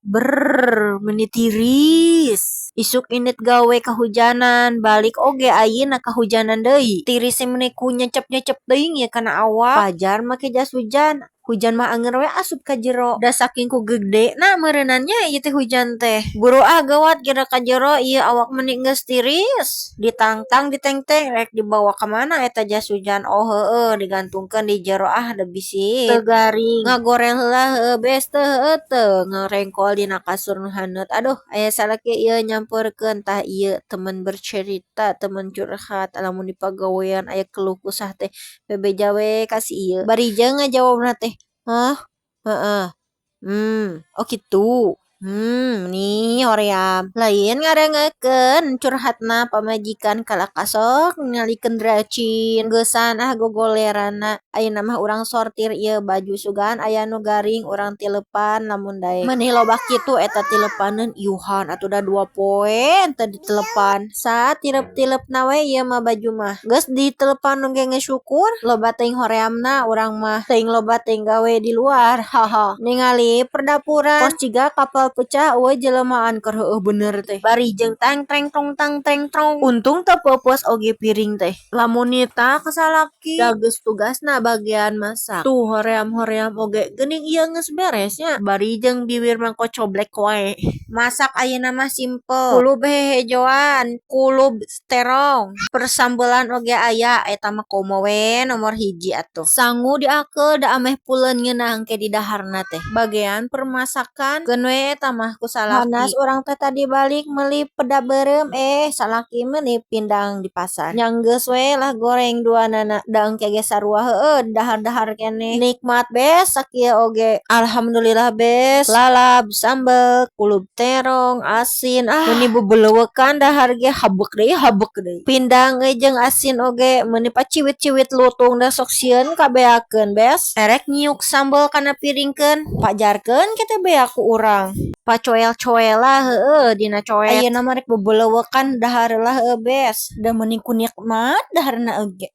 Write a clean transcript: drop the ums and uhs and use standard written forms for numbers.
Brrrr, meuni tiris. Isuk indit gawe kahujanan, balik oge ayeuna kahujanan deui. Tiris meuni ku nyecep-nyecep teuing ieu kana awak. Pajar make jas hujan, hujan mah anger we asup ka jero. Da saking ku gedena meureunan nya ieu teh hujan teh. Buru ah gawat geura ka jero ieu awak meuni geus tiris. Ditangtang ditengteng rek dibawa ka mana eta jas hujan. Oh heueuh digantungkeun di jero ah da bisi teu garing. Ngagoreng heula heueuh bes teu heueuh teu ngarengkol dina kasur nu haneut. Aduh, aya salaki ieu nyamperkeun, tah ieu teman bercerita, teman curhat lamun di pagawean aya keluh kesah teh bebeja we ka si ieu. Bari jeung ngajawabna teh, "Hah? Heeh. Oh kitu. Meni hoream." Lain ngadengekeun curhatna pamajikan, kalah ka sok ningalikeun dracin. Geusan ah gogoleranna. Ayeuna mah urang sortir ieu baju, sugan aya nu garing urang tileupan lamun daek. Meuni loba kitu eta tileupaneun, iuhan atuh da 2 poe teu ditelepan. Satilep-tilepna we ieu mah baju mah. Geus ditelepan oge geus syukur. Loba teuing horeamna urang mah, teuing loba teuing gawe di luar, haha. Ningali perdapuran kos ciga kapal pecah eueuh jelemaan keur heueuh bener teh. Bari jeung tang treng trong tang treng trong. Untung teu peupeus oge piring teh. Lamun nitah ka salaki da geus tugasna bagian masak. Tuh hoream-hoream oge geuning ieu geus beres nya. Bari jeung biwir mah kocoblek wae. Masak ayeuna mah simple. Kulub hehejoan, kulub terong. Persambelan oge aya, eta mah komo we nomor hiji atuh. Sangu diakeul da ameh puleun ngeunah engke didaharna teh. Bagian permasakan keun we eta mah ku salaki. Hanas urang teh tadi balik meuli peda beureum, eh salaki meuli pindang di pasar. Nya geus we lah goreng duanana, da engke ge sarua heueuh dahar-dahar keneh. Nikmat bes sakieu oge. Alhamdulillah bes, lalab, sambel, kulub terong, asin, ah meuni bebeleuwekan dahar ge habek deui habek deui. Pindang jeung asin oge meuni paciwit-ciwit lutung da sok sieun kabeakeun bes. Erek nyiuk sambel kana piringkeun, pajarkeun kitu beak ku urang. Pacoel-coel lah heueuh dina coet. Ayeuna mah rek bebeleuwekan dahar heula heueuh bes. Da meuni ku nikmat daharna oge.